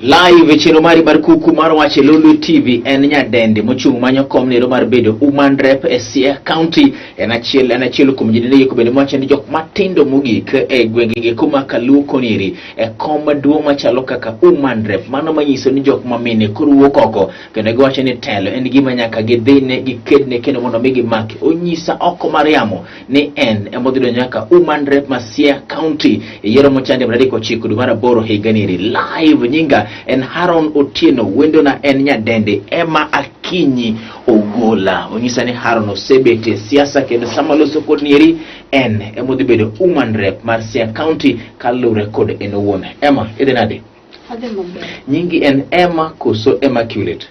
Live e chenro mari mar kuku mar wach e Lolwe TV en nyadendi mochung' manyo kom nero mar bedo Woman Rep e Siaya County. En achiel kuom jodende eko bende mawacho ni jok matindo mogik e gwenge gi kuma Kaluo konieri e kom maduong' machalo kaka Woman Rep. Mano manyiso ni jok mamine koro wuok oko kendo giwacho ni telo en gima nyaka gidhine gikedne kendo mondo mi gimaki. Onyisa oko mar yamo ni en ema odhi donjo kaka Woman Rep ma Siaya County e yiero mochandi 29 dwe mar aboro higa ni live. Nyinga en Haron Otieno, wendona en nyadendi Emma Akinyi Ogola. Onyisa ni Haron osebet e siasa kendo sama loso kod nieri en ema odhi bedo Woman Rep mar Siaya County kaluwore kod en owuon. Emma, idhi nade? Adhi maber. Nyingi en Emma koso Emmaculate?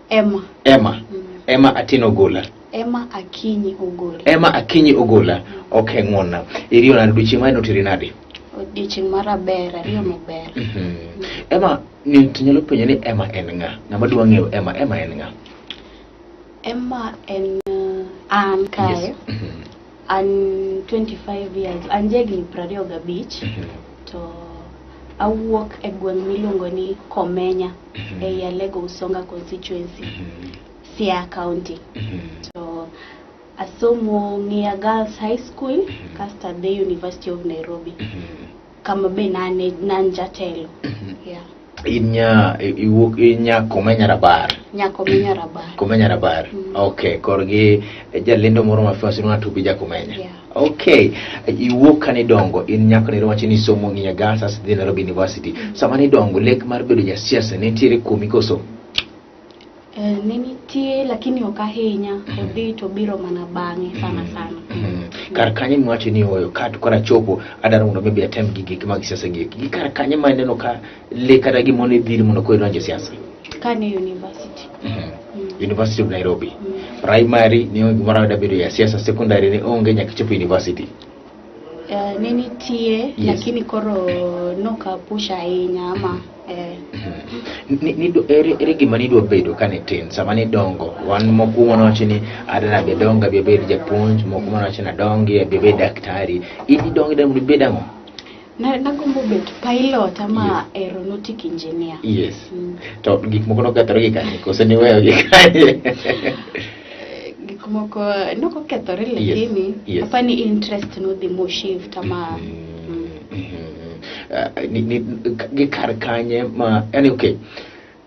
Emma. Emma. Emma Atieno Ogola. Emma Akinyi Ogola. Emma Akinyi Ogola. Okay, ng'wonna. Iriyo nade odiochieng' mane oteri nade? Odiochieng' mar aber, ariyo maber. Emma, ni to nyalo penjo ni Emma en ng'a? Ng'ama dwa ng'eyo Emma, Emma en ng'a? Emma en an kae. Yes. An 25 years, an jahigni 25 to awuok e gweng' miluongo ni Komenya ei Alego Usonga constituency, Siaya County. To asomo Ng'iya Girls High School kasto adhi University of Nairobi kama be nan jatelo. Yeah. In nya iwuok in nya Komenya Rabar. Nya Komenya Rabar. Komenya Rabar. Okay, korgi jalendo moro ma famous iluongo ni Tubi ja Komenya. Yeah. Okay, iwuok kane idongo in nyako ne wacho ni somo Ng'iya Girls asto idhi Nairobi University. Sama nidongo lek mar bedo jasiasa ne nitiere kuomi koso? Ne nitie lakini ok ahinya. Odhi to biro mana bang'e sana sana. Kar kanye miwacho ni oyo ka to koro achopo adwaro mondo maybe atem gi gik mag siasa gi eki. Gi kar kanye ma ineno ka le kata gimoro ne dhiri mondo koro idonj e siasa? Kane university. University of Nairobi. Primary ne onge gimoro amora bedo ya siasa, secondary ne onge nyaka ichopo university. Ne nitie lakini koro noka push ahinya ama Ni, ere gima nidwa bedo kane tin sama nidongo? Wan moko wanawacho ni adwa abi adong abi abed japuonj, moko wanawacho ni adongi abi abed daktari. In idongo idwa mondo ibed ang'o? Nagombo bet pilot ama aeronautic engineer. To gik moko nokethore gi kanye koso niweyo gi kanye? Gik moko nokokethore lakini apani interest nodhi mo shift ama. Gi kar kanye ma yani okay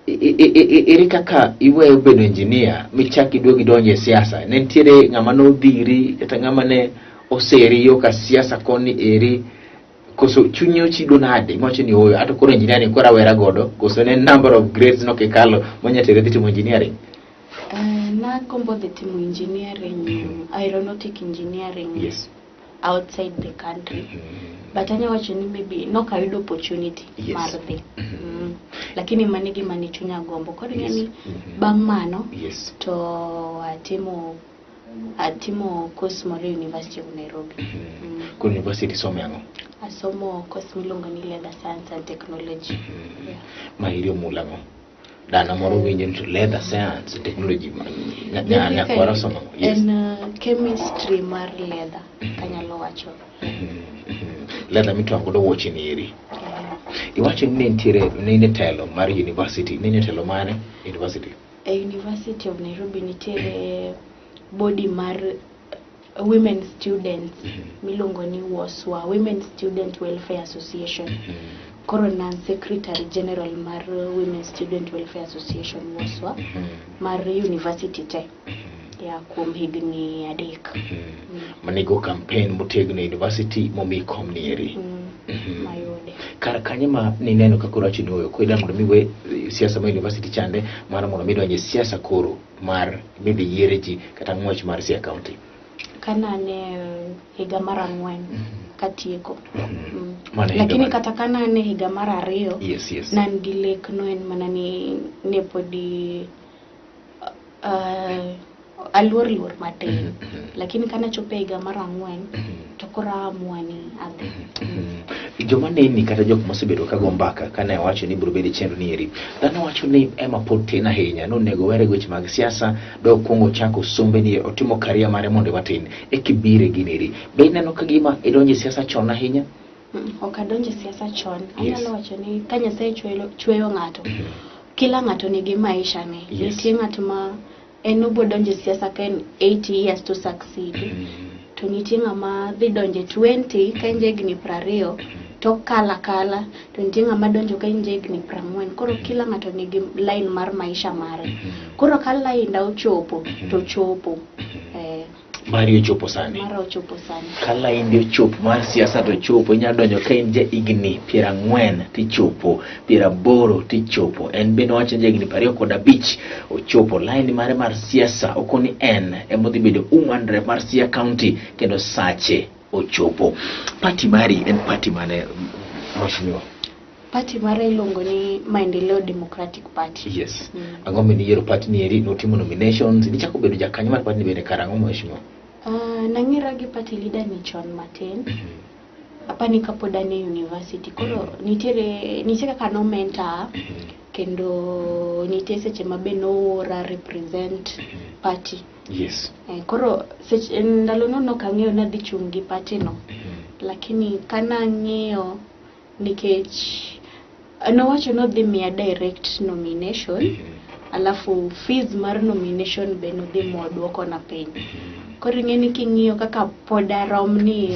ere kaka iweyo bedo engineer michak iduog idonjo e siasa? Ne nitiere ng'ama nodhiri kata ng'ama ne oseri yo ka siasa koni eri koso chunyi ochido nade miwacho ni ooyo ato koro engineering koro awera godo koso ne number of grades nokikalo manya tere dhi timo engineering? Nagombo dhi timo engineering, aeronautic engineering outside the country. But anya wacho ni maybe nokayudo opportunity mar dhi. Lakini mano e gima ne chunya gombo. Koro ing'e ni bang' mano to atimo course moro e University of Nairobi. Koro university some ang'o? Asomo course miluongo ni Leather Science and Technology. Yeah. Ma iri omulo ang'o? Dana moro winjo ni to leather science and technology nyakwara somo ang'o? Yes. En chemistry mar leather kanyalo wacho. Leather mitwang'o godo wuoche ni eri. Iwacho ni ne nitiere ne in e telo mar university, ne in e telo mane university? E University of Nairobi nitiere body mar women students miluongo ni WOSWA, Women Student Welfare Association. Koro nan secretary general mar Women Student Welfare Association WOSWA mar university te. Ya kuom higni 3. Manigo campaign motegno e university momi kom ni eri. Mayude. Kar kanye ma nineno ka koro wacho ni oyo koro mondo mi we siasa mar university chande mar mondo mi donj e siasa koro mar midhi yiere ji kata ng'wech mar Siaya County? Kanane higa mar 4 katieko. Mano higa Lakini mar- kata kanane higa mar 2 nan gi lek no en mana ni ne podi aluor luor matin. Lakini kanachopo e higa mar 4 to koro aamua ni adhi. Joma neni kata jok mosebedo ka go mbaka kane wacho ni biro bedo e chenro ni eri, dhano wacho ni Emma pod tin ahinya, nonego were gi weche mag siasa, dok kuongo ochako sombe ni otimo career mare mondo matin e kibire gini eri. Be ineno ka gima idonjo e siasa chon ahinya? Ok adonjo e siasa chon. Yes. Anyalo wacho ni ka Nyasaye chweyo ng'ato, kila ng'ato nigi maisha ne. Nitie ng'at ma en obo donjo e siasa ka en 80 years to succeed. To nitie ng'ama dhi donjo e 20 ka en jahigni 20 to kala kala, to nitie ng'ama donjo ka en jahigni 40. Koro kila ng'ato nigi line mar maisha mare. Koro ka line da ochopo to chopo. Mari ochopo sani. Mara ochopo sani. Ka line ochopo mar siasa to chopo, inyalo donjo ka in jahigni 40 tichopo, 80 tichopo. En bende owacho ni jahigni 25 ochopo line mare mar siasa, okoni en emodhi bedo woman rep mar Siaya County kendo sache ochopo. Party mari en party mane, mheshimiwa? Party mara iluongo ni Maendeleo Democratic Party. Yes. Ang'o mane iyiero party ni eri? Notimo nominations, nichako bedo jakanyo mar party ni bende karang'o, mheshimiwa? Nang'era gi party leader ni chon matin. Apani kapod an e university. Koro nitie kaka no mentor kendo nitie seche ma be noora represent party. Koro seche ndalo no nok ang'eyo ni adhi chung' gi party no. Lakini kanang'iyo nikech nowacho nodhi miya direct nomination, alafu fees mar nomination be nodhi moduoko na piny. Koro ing'e ni king'iyo kaka pod arom ni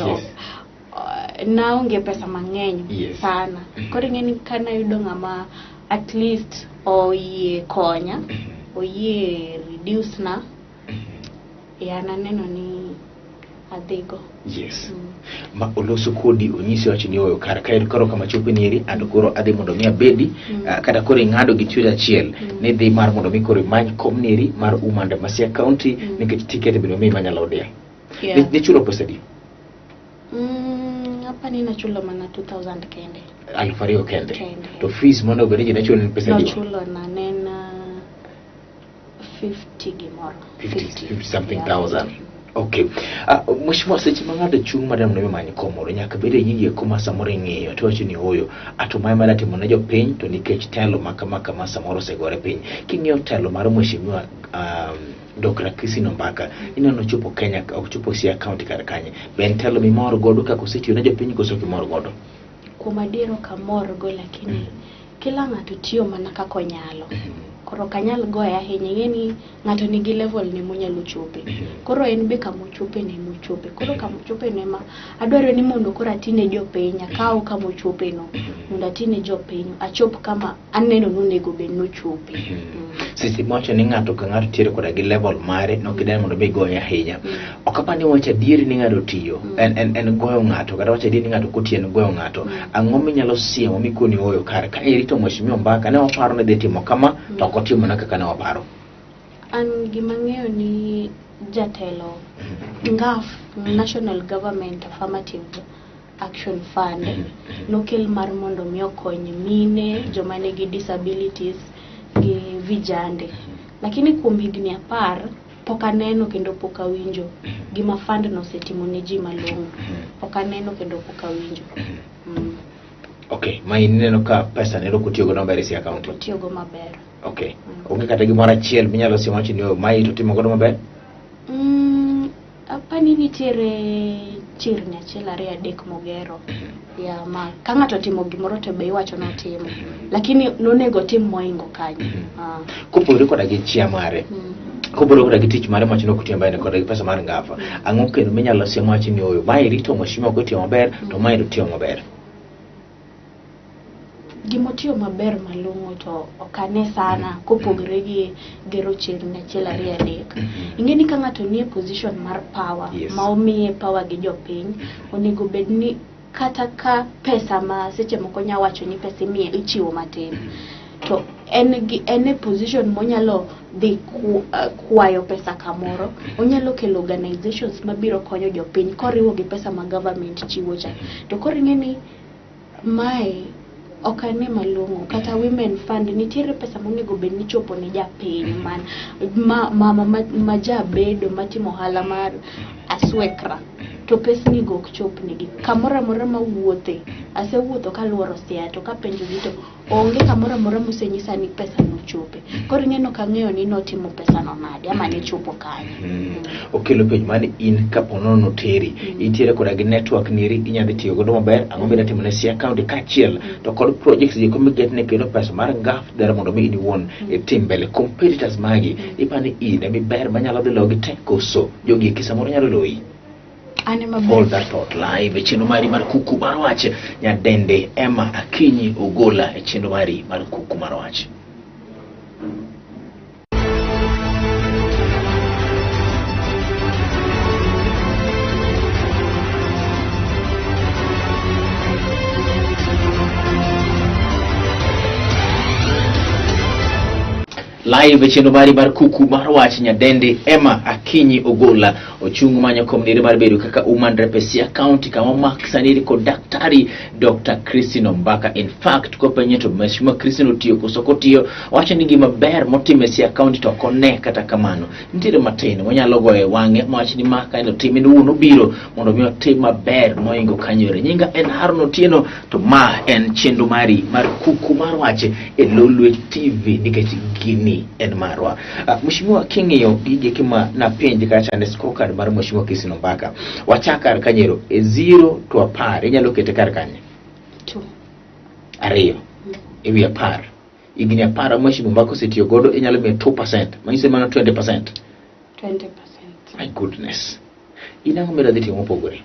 naonge pesa mang'eny sana. Koro ing'e ni kanayudo ng'ama at least oyie konya, oyie reduce na, ya naneno ni adhigo. Ma oloso kodi onyisi wacho ni oyo kar kae koro kama chopo ni eri and koro adhi mondo mi abedi, kata koro ing'ado gi chuny achiel ni dhi mar mondo mi koro imany kom ni eri mar woman rep ma Siaya County nikech ticket bende omiyi manyalo diel. Ni chulo pesa di? Apani nachulo mana 2000 kende. 2000 kende. Kende. To fees mondo obed ni nachulo ni pesa di? Nochulo na ne en 50 gimoro. 50 something thousand. Okay. Mheshimiwa, seche ma ng'ato chung' mar mondo mi omany kom moro, nyaka bed e nyingi eko ma samoro ing'iyo to iwacho ni ooyo, ato mae madwa timo ne jopiny to nikech telo ma kama kama samoro osegore piny. King'iyo telo mar mheshimiwa Dr. Christine Ombaka, ineno ochopo Kenya, ochopo Siaya County kar kanye. Be en telo mimor godo kaka osetiyo ne jopiny koso ok imor godo? Kuom adier ok amor go, lakini kila ng'ato tiyo mana kaka onyalo. Koro ok anyal goye ahinya, ing'e ni ng'ato nigi level ne monyalo chope. Koro en be kamochope ne mochope. Koro kamochope ne ma adwaro ni mondo koro atine jopiny, akaw kamochope no mondo atine jopiny, achop kama aneno ni onego bed nochope. Seche mawacho ni ng'ato ka ng'ato tiere koda gi level mare, nok idwar mondo mi goye ahinya. Ok apar ni wacho adieri ni ng'ato tiyo, en goyo ng'ato, kata wacho adieri ni ng'ato kotiyo en goyo ng'ato. Ang'o minyalo siemo mikoni ooyo kar ka eri to mheshimiwa Ombaka ne waparo ni dhi timo kama, to ok otimo na kaka ne waparo? An gima ang'eyo ni jatelo NGAAF, National Government Affirmative Action Fund, nokel mar mondo mi okony mine, joma nigi disabilities gi vijande. Lakini kuom higni 10 pok aneno kendo pok awinjo gima fund no osetimo ne ji malong'o. Pok aneno kendo pok awinjo. Okay, ma ineno ka pesa ne ok otiyogo maber e Siaya County? Otiyogo maber. Okay. Onge kata gimoro achiel minyalo siemo wacho ni mae to timo godo maber? Apani nitiere chirni 1 2 3 mogero. Ya ma ka ng'ato otimo gimoro to be iwacho ni otimo. Lakini nonego otim moingo kanyo. Kopogore koda gi chia mare. Kopogore koda gi tich mare mawacho ni ok otiyo maber koda gi pesa mar NGAAF. Ang'o kendo minyalo siemo wacho ni oyo mae rito mheshimiwa ok otiyo maber to mae to otiyo maber? Gimotiyo maber malong'o to ok ane sana kopogore gi gero chirni 1 2 3. Ing'e ni ka ng'ato nie position mar power, ma omiye power gi jopiny, onego bed ni kata ka pesa ma seche moko nya wacho ni pesa imiye ichiwo matin, to en e position monyalo dhi kwayo pesa kamoro, onyalo kelo organizations mabiro konyo jopiny koriwo gi pesa ma government chiwo cha. To koro ing'e ni mae ok ane malong'o. Kata women fund nitiere pesa monego bed ni chopo ne japiny man ma mama ma jabedo matimo ohala mar aswekra, to pesni go ok chop negi kamoro amora ma wuothe. Asewuotho kaluoro Siaya to kapenjo ji to onge kamoro amora mosenyisa ni pesa nochope. Koro ing'e nok ang'eyo ni notimo pesa no nade ama ne chopo kanye. Okelo penjo mani in kapo nono noteri intiere koda gi network niri inyalo tiyo godo maber ang'o midwa timo ne Siaya County kaachiel to kod projects gi migetne kendo pesa mar ngaf dwaro mondo mi in iwuon itim mbele competitors magi ipani in ema iber manyalo dhi logi te koso jogi eki samoro nyalo loyi. An ema ber. Hold that thought live e chenro mari mar kuku mar wach nyadende Emma Akinyi Ogola e chenro mari mar kuku mar wach. Live e chenro mari mar kuku mar wach nyadende Emma Akinyi Ogola ochung' manyo kom nere mar bedo kaka Woman Rep e Siaya County kama omak sani kod daktari Dr. Christine Ombaka. In fact kopenje to Mheshimiwa Christine otiyo koso ok otiyo, wacho ni gima ber motimo e Siaya County to ok one kata kamano. Nitiere matin monyalo goyo e wang'e mawach ni ma ka en otim en owuon obiro mondo mi otim maber mohingo kanyo ere. Nyinga en Haron Otieno to ma en chenro mari mar kuku mar wach e Lolwe TV nikech gini en marwa. Mheshimiwa king'iyo gigi eki ma napenji kacha ne scorecard mar Mheshimiwa Christine Ombaka. Wachak kar kanyero e 0 to 10 inyalo kete kar kanye? 2. 2 ewi 10. Higni 10 Mheshimiwa Ombaka osetiyo godo inyalo miyo 2%, manyiso mano 20%. 20%. My goodness. In ang'o midwa dhi timo mopogore?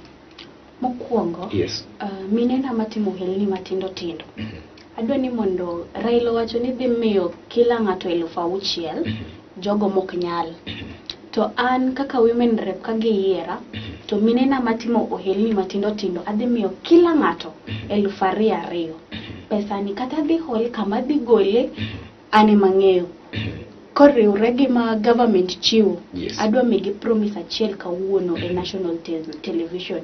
Mokwongo, Yes. Minena matimo ohelni matindo tindo. Adwa ni mondo Raila owacho ni dhi miyo kila ng'ato 6,000 jogo mok nyal. To an kaka women rep ka giyiera, to minena matimo ohelni matindo tindo adhi miyo kila ng'ato 2,000 2. Pesa ni kata dhi hol kama dhi gole an ema ang'eyo. Koriwre gi ma government chiwo, Yes. adwa migi promise achiel kawuono e national television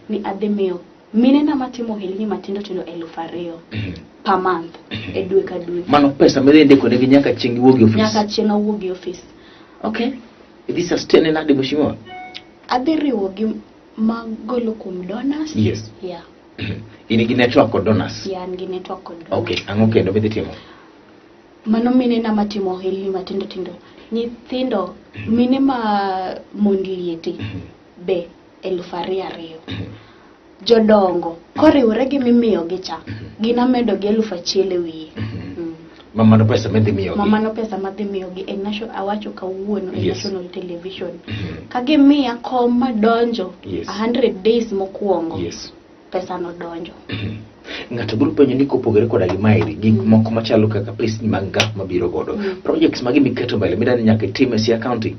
ni adhi miyo minena matimo ohelni matindo tindo 2,000 per month e dwe ka dwe. Mano pesa midhi ndiko negi nyaka chieng' iwuog e ofis. Nyaka chieng' awuog e ofis. Okay. Idhi sustain nade Mheshimiwa? Adhi riwo gi magolo kuom donors. Yes. Yeah. In gi network kod donors. Yeah, an gi network kod donors. Okay, ang'o kendo midhi timo? Mano minena matimo ohelni matindo tindo. Nyithindo, mine ma mond liete be 2,000 2. Jodongo koriwre gi mimiyo gi cha, gin amedo gi 1,000 e wiye. Ma mano pesa midhi miyogi. Ma mano pesa madhi miyogi e national, awacho kawuono e Yes. national television. Ka gimiya kom madonjo Yes. 100 days mokwongo, Yes. pesa no donjo. Ng'ato biro penjo ni kopogore koda gi maeri, gik moko machalo kaka pesni mag ngaf mabiro godo. Projects magi miketo mbele midwa ni nyaka itim e Siaya County?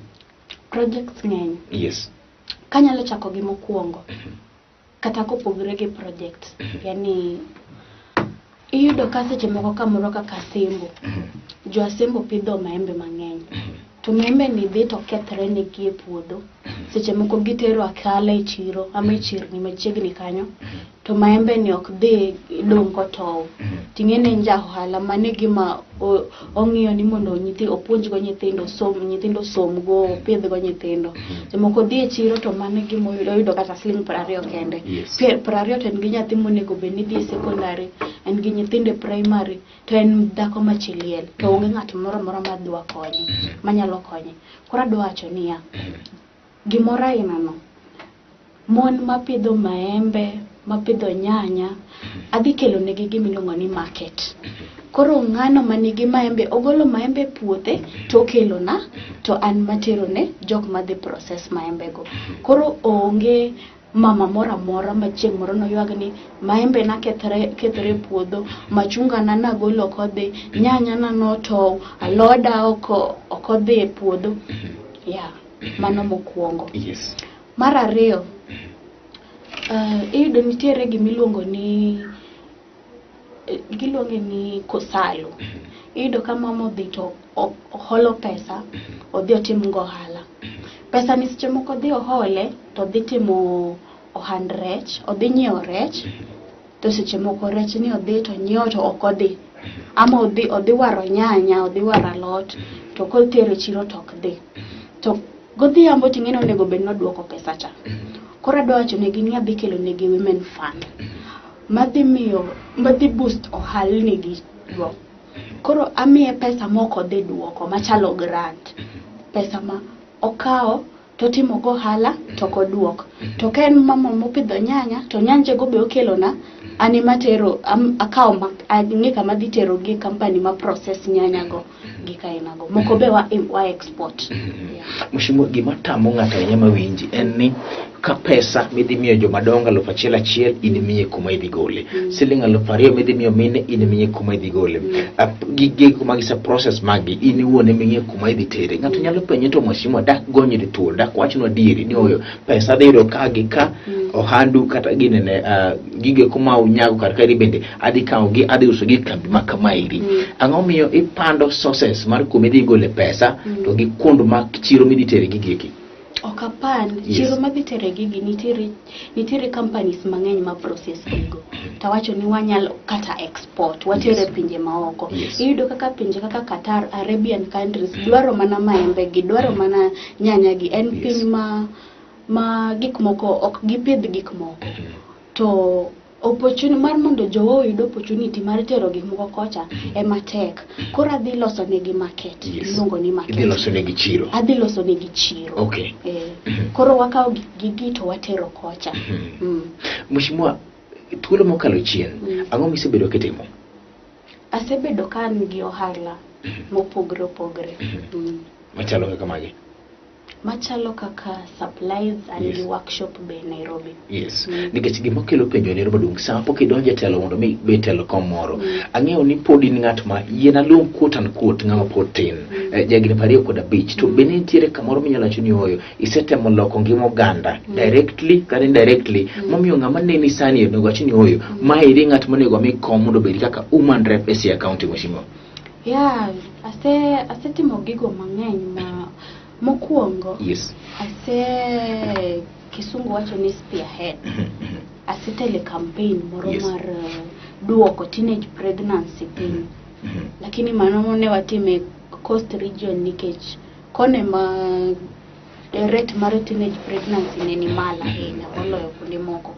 Projects ng'eny. Yes. Kanyalo chako gi mokwongo, kata kopogore gi projects, yani iyudo ka seche moko kamoro kaka Asembo, jo Asembo pidho maembe mang'eny. To maembe ni dhi to kethre negi e puodho. Seche moko gitero akala e chiro ama e chirni machiegni kanyo, to maembe ni ok dhi dong' kotow. Ting'e ne en ja ohala, mano e gima ong'iyo ni mondo opuonjgo nyithindo, som, nyithindo somgo, opidhgo nyithindo. Jomoko dhi e chiro to mano e gima oyudo kata siling 20 kende. Yes. 20 to en gi nyathi monego bed ni dhi e secondary, en gi nyithindo e primary, to en dhako ma chi liel, to onge ng'at moro amora madwa konye, manyalo konye. Koro adwa wacho niya, gimoro aina no, mon mapidho maembe, mapidho nyanya, adhi kelo negi gima iluongo ni market. Koro ng'ano manigi maembe, ogolo maembe e puothe to okelona, to an materone jok madhi process maembe go. Koro onge mama moro amora ma chieng' moro noywag ni maembe na kethre e puodho, machunga na nagolo ok odhi, nyanya na notow, aloda ok odhi e puodho. Yeah, mano mokwongo. Yes. Mar ariyo, iyudo nitiere gimiluongo ni, giluonge ni kosalo. Iyudo ka mama odhi to oholo pesa, odhi otim go ohala. Pesa ni seche moko odhi ohole to odhi timo ohand rech, odhi nyiewo rech, to seche moko rech ni odhi to nyiewo to ok odhi. Ama odhi waro nyanya, odhi waro alot, to kotero e chiro to ok dhi. To godhiambo ting'e ni onego bed ni oduoko pesa cha. Koro adwa wacho negi ni adhi kelo negi women fund. madhi miyo madhi boost ohalni gi go. Koro amiye pesa mok odhi duoko machalo grant. Pesa ma okawo totimo go ohala to ok oduok. To ka en mama mopidho nyanya to nyanje go be okelona an ema atero akawo ma ang'e kama adhi terogi e company ma process nyanya go gik aina go. Moko be wa export. Yeah. Mheshimiwa, gima tamo ng'ato ahinya mawinji en ni ka pesa midhi miyo jomadongo 1000 achiel in imiye kuma idhi gole. Siling 2000 midhi miyo mine in imiye kuma idhi gole. Gig mag sa process magi in iwuon ema ing'eyo kuma idhi tere. Ng'ato nyalo penje to mheshimiwa dak gonyri thuolo, dak wachnwa adieri ni oyo pesa adhi yudo ka gi ka ohandu kata ginene gige kuma unyago kar kaeri bende adhi kawo gi adhi uso gi e kambi ma kamaeri. Ang'o miyo ipando sources mar kuma idhi gole pesa to gi kuond ma chiro midhi tere gigi eki? Ok apand. Yes. Chiro madhi tere gigi nitiere companies mang'eny ma process gigo. Tawacho ni wanyalo kata export, watere pinje maoko. Iyudo kaka pinje kaka Qatar, Arabian countries dwaro mana maembe gi, dwaro mana nyanya gi. En piny ma gik moko ok gipidh gik moko. To opportunity mar mondo jowa oyud opportunity mar tero gik moko kocha ema tek. Koro adhi loso negi market. Iluongo ni market. Idhi loso negi chiro. Adhi loso negi chiro. Koro wakawo gigi to watero kocha. Mheshimiwa, thuolo mokalo chien, ang'o misebedo kitimo? Asebedo ka an gi ohala mopogore opogore. Machalo kaka mage? Machalo kaka supplies and gi workshop be Nairobi. Nikech gima kelo penjo ni maduong' sama pok idonjo e telo mondo mi ibed telo kom moro. Ang'eyo ni pod in ng'at ma yien aluong quote and quote ng'ama pod tin. Jahigni 25 to be nitiere kamoro minyalo wacho ni ooyo isetemo loko ngima oganda directly kata indirectly momiyo ng'ama neni sani onego wach ni ooyo maeri ng'at monego ami kom mondo obed kaka woman rep e Siaya County mheshimiwa. Yeah, asetimo gigo mang'eny ma mokwongo. Ase kisungu wacho ni spearhead. Asetele campaign moro mar duoko teenage pregnancy piny. Lakini mano ne watime Coast region nikech kone ma rate mar teenage pregnancy ne ni malo ahinya moloyo kuonde moko.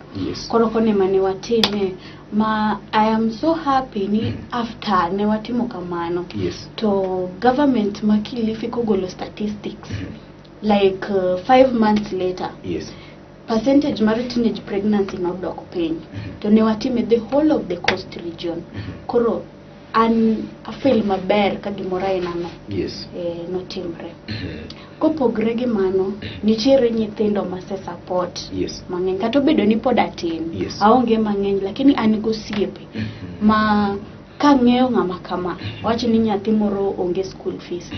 Koro kone ma ne watime ma I am so happy ni after ne watimo kamano. To government ma Kilifi kogolo statistics like 5 months later. Percentage mar teenage pregnancy nodok piny. To ne watime the whole of the Coast region. Koro an afeel maber ka gimoro aina no. Notimre. Kopogre gi mano, nitiere nyithindo mase support mang'eny. Kata obedo ni pod atin, aonge mang'eny, lakini an gosiepe ma kang'eyo ng'ama kama, wach ni nyathi moro onge school fees,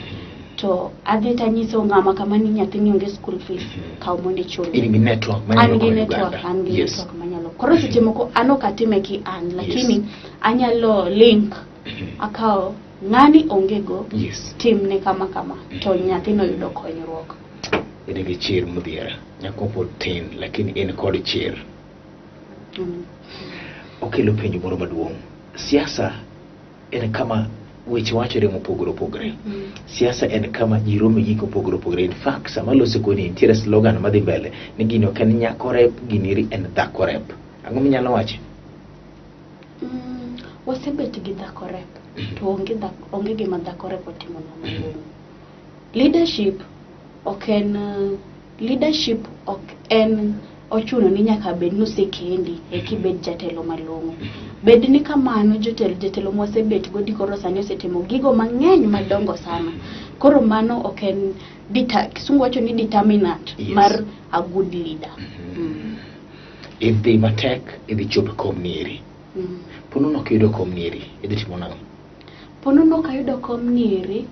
to adhi tanyiso ng'ama kama ni nyathini onge school fees, kaw mondo ichul. In gi network manyalo An gi konyo network, oganda. an gi network manyalo. Koro seche moko an ok atime ki an, lakini anyalo link, akawo ng'ani onge go, timne kama kama, to nyathino yudo konyruok. En gi chir modhiera, nyako pod tin, lakini en kod chir. Okelo penjo moro maduong'. Siasa en kama weche wachore mopogore opogore. Siasa en kama ji rome gi gik mopogore opogore. In fact, sama alose kodi nitiere slogan madhi mbele ni gini ok en nyako rep, gini eri en dhako rep. Ang'o minyalo wacho? Wasebet gi dhako rep, to onge gima dhako rep otimonwa malong'o. Leadership ok en, leadership ok en ochuno ni nyaka bed ni osekendi eka ibed jatelo malong'o. Bed ni kamano jotelo mwasebet go koro sani osetimo gigo mang'eny madongo sana. Koro mano ok en kisungu wacho ni determinant mar a good leader. Idhi matek, idhi chopo e kom nieri. Ponono ok iyudo kom nieri, idhi timo nang'o? Ponono ok ayudo kom nieri,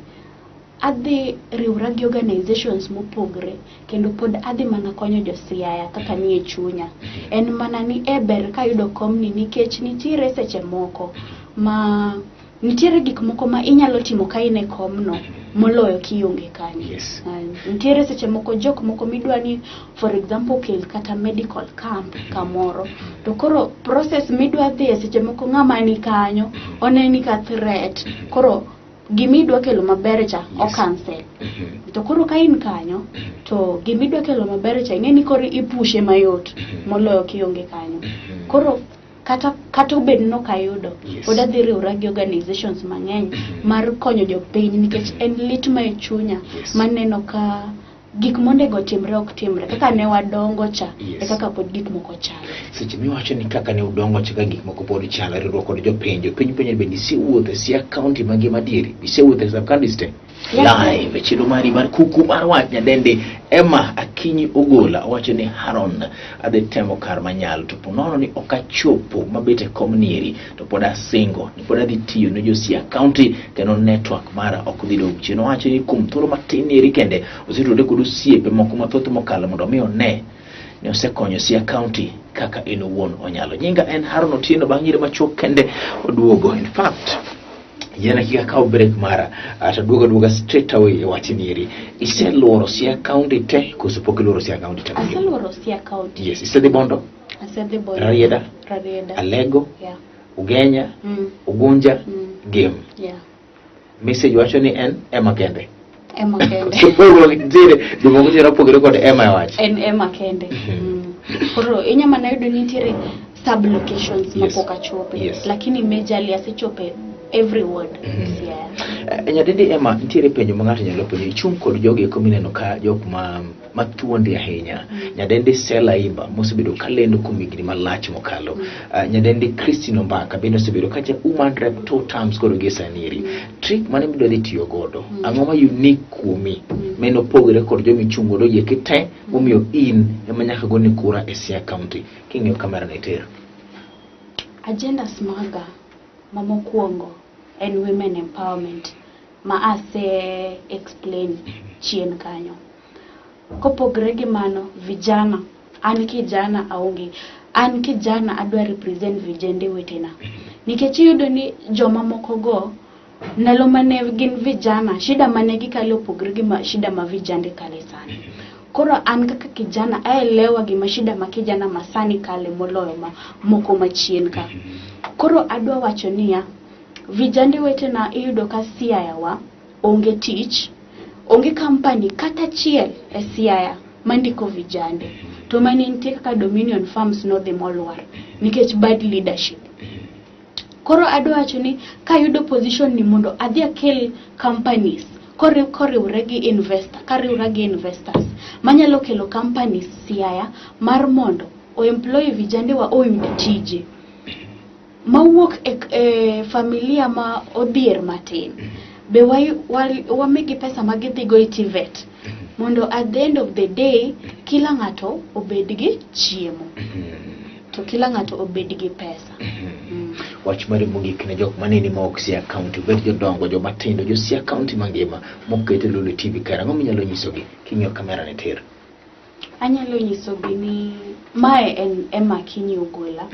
adhi riwra gi organizations mopogre kendo pod adhi mana konyo jo Siaya kaka nie chunya. En mana ni e ber kayudo komni nikech nitiere seche moko ma nitiere gik moko ma inyalo timo ka in e komno moloyo kionge kanyo. Nitiere seche moko jok moko midwa ni for example kel kata medical camp kamoro, to koro process midwa dhiye seche moko ng'ama ni kanyo oneni ka threat, koro gimidwa kelo maber cha o cancel. To koro ka in kanyo to gimidwa kelo maber cha ing'e ni koro ipushe mayot moloyo kionge kanyo. Koro Kata obed ni ok ayudo, pod adhi riwora gi organizations mang'eny mar konyo jopiny nikech en lit ma e chunya maneno ka gik monego timre ok timre. Kaka ne wadongo cha, e kaka pod gik moko chalo. Seche miwacho ni kaka ne udongo cha ka gik moko pod chalo, riwruok kod jopiny, jopiny penjo ni bende isewuotho e Siaya County mangima adieri? Isewuotho e sub counties te? Live e chenro mari mar kuku mar wach nyadendi Emma Akinyi Ogola owacho ni Haron adhi temo kar manyalo to ponono ni ok achopo mabet e kom nieri to pod asingo ni pod adhi tiyo ne jo Siaya County kendo network mara ok dhi dong' chien. Owacho ni kuom thuolo matin nieri kende osetudore kod osiepe moko mathoth mokalo mondo mi one ni osekonyo Siaya County kaka en owuon onyalo. Nyinga en Haron Otieno bang' nyiri machuok kende oduogo. In fact, yiena kik akaw break mara to aduogo aduoga straight away e wach nieri. Iseluoro Siaya County te koso pok iluoro Siaya County te? Aseluoro Siaya County. Yes, isedhi Bondo? Asedhi Bondo. Rarieda? Rarieda. Alego? Yeah. Ugenya? Ugunja? Gem. Yeah. Message wacho ni en Emma kende. Emma kende. Nitiere jomoko nitiere opogore kod Emma e wach. En Emma kende. Koro inya mana yudo ni nitiere sub locations mapok achope. Lakini majorly asechope every ward. Yeah. Nyadendi Emma, nitiere penjo ma ng'ato nyalo penjo. Ichung' kod jogi eko mineno ka jok ma mathuondi ahinya. Nyadendi Sela Imba mosebedo ka lendo kuom higni malach mokalo. Nyadendi Christine Ombaka bende osebedo ka ja woman rep 2 terms koro gi sani eri. Trick mane midwa dhi tiyo godo? Ang'o ma unique kuomi? Meno opogore kod joma ichung' godo yeke te momiyo in ema nyaka goni kura e Siaya County. King'iyo kamera no itir. Agendas maga ma mokwongo en women empowerment ma ase explain chien kanyo. Kopogre gi mano, vijana, an kijana aonge, an kijana adwa represent vijende wetena. Nikech iyudo ni joma moko go ndalo mane gin vijana, shida mane gikale opogre gi shida ma vijande kale sani. Koro an kaka kijana aelewa gima shida ma kijana masani kale moloyo ma moko machien ka. Koro adwa wacho niya, vijande wetena iyudo ka Siaya wa onge tich, onge company kata achiel e Siaya mandiko vijande. To mane nitie kaka Dominion Farms nodhi molwar nikech bad leadership. Koro adwa wacho ni kayudo position ni mondo adhi akel companies koriwre gi investor, kariwra gi investors manyalo kelo companies Siaya mar mondo o-employ vijande wa oyud tije mawuok e familia ma odhier matin. Be wamigi pesa ma gidhigo e TVET mondo at the end of the day kila ng'ato obed gi chiemo to kila ng'ato obed gi pesa. Wach mari mogik ne jok maneni ma ok Siaya County, obed jodongo, joma tindo, jo Siaya County mangima mokete Lulu TV kare, ang'o minyalo nyisogi king'iyo kamera ni tir? Anyalo nyisogi ni mae en Emma Akinyi Ogola,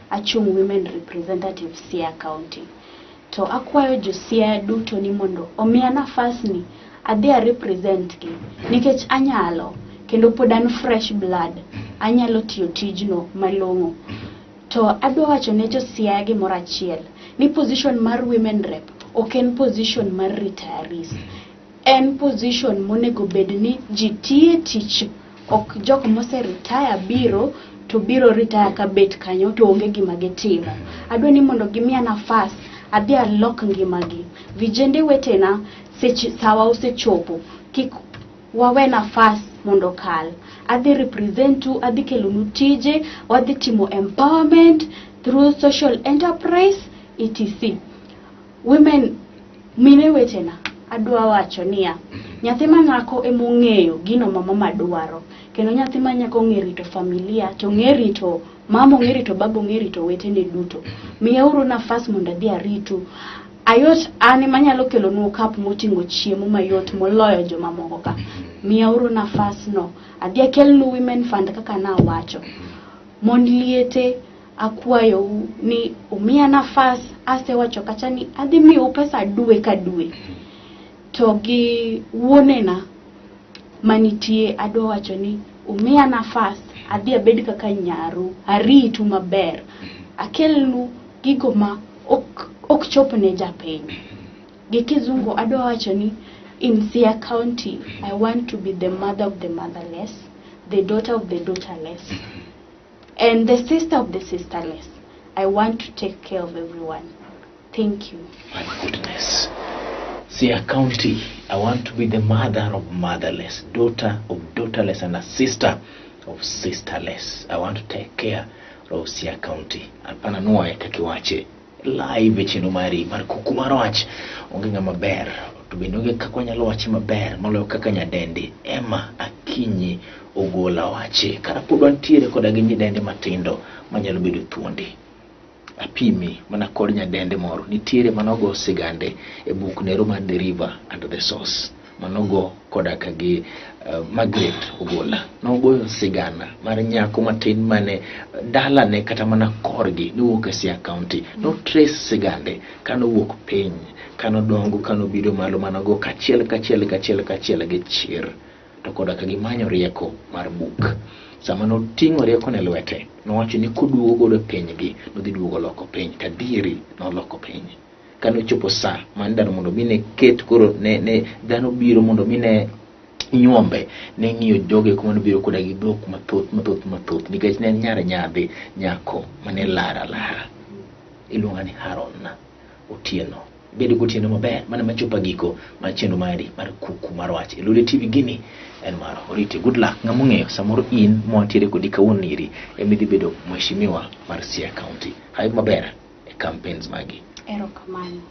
achung' Women Representative Siaya County. To akwayo jo Siaya duto ni mondo omiya nafas ni adhi a represent gi nikech anyalo kendo pod an fresh blood, anyalo tiyo tijno malong'o. To adwa wacho ne jo Siaya gimoro achiel ni position mar women rep ok en position mar retirees. En position monego bed ni ji tiye tich, ok jok mose retire biro to biro retire ka bet kanyo to onge gima gitimo. Adwa ni mondo gimiya nafas adhi alok ngimagi. Vijende wetena seche sawa osechopo, kik wawe nafas mondo okal. Adhi represent u, adhi kelonu tije, wadhi timo empowerment through social enterprise etc. Women, mine wetena, adwa wacho niya, nyathi ma nyako emong'eyo gino ma mama dwaro, kendo nyathi ma nyako ong'e rito familia, to ong'e rito mama, ong'e rito baba, ong'e rito wetene duto. Miyauru nafas mondo adhi aritu. Ayot an ema anyalo kelonu okap moting'o chiemo mayot moloyo joma moko ka. Miyauru nafas no. Adhi akelnu women fund kaka nawacho. Mond liete akwayou ni umiya nafas, asewacho kacha ni adhi miyou pesa dwe ka dwe. To gi wuonena manitie adwa wacho ni umiya nafas adhi abed kaka nyaru, aritu maber, akelnu gigo ma ok chop ne japiny. Gi kizungu adwa wacho ni in Siaya County I want to be the mother of the motherless, the daughter of the daughterless, and the sister of the sisterless. I want to take care of everyone. Thank you. My goodness. Siaya County, I want to be the mother of motherless, daughter of daughterless, and a sister of sisterless. I want to take care of Siaya County. Hapana nuoye kaka iwache live e chenro mari mar kuku mar wach. Onge ng'ama ber to bende onge kaka wanyalo wache maber moloyo kaka nyadendi Emma Akinyi Ogola wache. Kara pod wantiere koda gi nyidende matindo manyalo bedo thuondi. Apimi mana kod nyadende moro nitiere manogo sigande e buk nero mar The River and the Source manogo koda ka gi Margaret Ogola. Nogoyo sigana mar nyako matin mane dalane kata mana korgi nowuok e Siaya County. No trace sigande kanowuok piny, kanodongo, kanobiro malo manogo kachiel kachiel kachiel kachiel gi chir to koda ka gimanyo rieko mar buk. Sama noting'o rieko ne lwete, nowacho ni koduogo godo pinygi, nodhi duogo loko piny. To adieri noloko piny. Kane ochopo sa mar ndalo mondo mi ne ket koro ne, ne dhano biro mondo mi ne nyuombe, ne ng'iyo joge kuma nobiro koda gi dhok mathoth mathoth mathoth nikech ne en nyar nyadhi nyako mane lar alara. Iluonga ni Haron Otieno. Bedo gotieno maber mana machopo giko mar chenro mari mar kuku mar wach. E Lolwe TV gini en mar oriti. Good luck. Ng'ama ong'eyo samoro in mwantiere kodi kawuono iri ema idhi bedo mheshimiwa mar Siaya County. Hawi maber e campaigns magi. Erokamano.